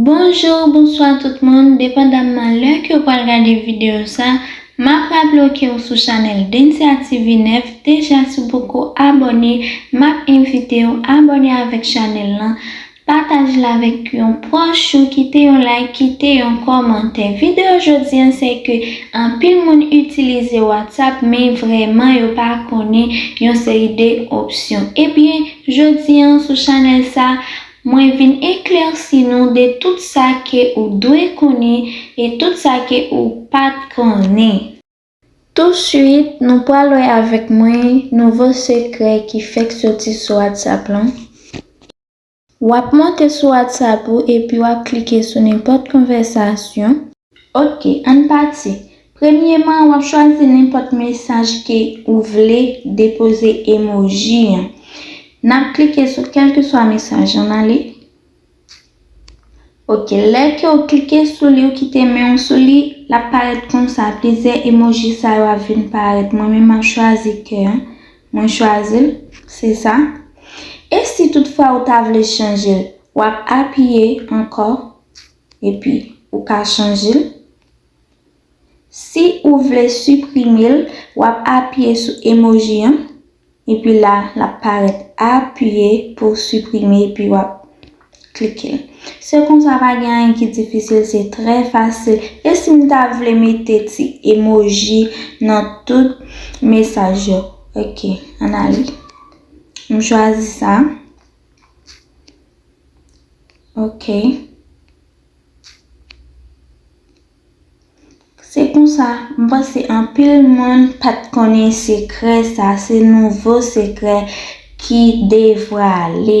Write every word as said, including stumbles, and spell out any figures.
Bonjou, bonswa tout moun, depandamman lè ke w pral gade videyo sa, m ap raple w ke w sou chanèl Densya T V nèf, deja si w poko abòne, m ap envite w abòne avèk chanèl lan, pataje l avèk yon pwòch ou, kite yon like, kite yon kòmantè. Videyo jodi an se ke anpil moun itilize WhatsApp, men vrèman yo pa konnen yon seri de opsyon. Ebyen, jodi an sou chanèl sa, mwen vin eklèsi nou de tout sa ke ou dwe konnen e tout sa ke ou pa t konnen. Touswit, nou pral wè avèk mwen nouvo sekrè ki fèk soti sou WhatsApp lan. W ap monte sou WhatsApp ou epi w ap klike sou nenpòt konvèsasyon. Ok, ann pati. Premyeman, w ap chwazi nenpòt mesaj ke ou vle depoze emoji an. N ap klike sou kèlkeswa mesaj, ann ale. Ok, lè ke w klike sou li, ou kite men w sou li, l ap parèt konsa, plizyè emoji sa yo ap vin parèt. Mwen menm, m ap chwazi kè an. Mwen chwazi l, se sa. E si toutfwa ou ta vle chanje l, w ap apiye ankò, epi ou ka chanje l. Si ou vle siprime l, w ap apiye sou emoji an, epi la, l ap parèt apiye pou siprime, epi w ap klike l. Se konsa, pa gen anyen ki difisil, se trè fasil. E si m ta vle mete ti emoji nan tout mesaj yo? Ok, ann ale. M chwazi sa. Ok. Se konsa, m panse anpil moun pa t konnen sekrè sa, se nouvo sekrè ki devwale.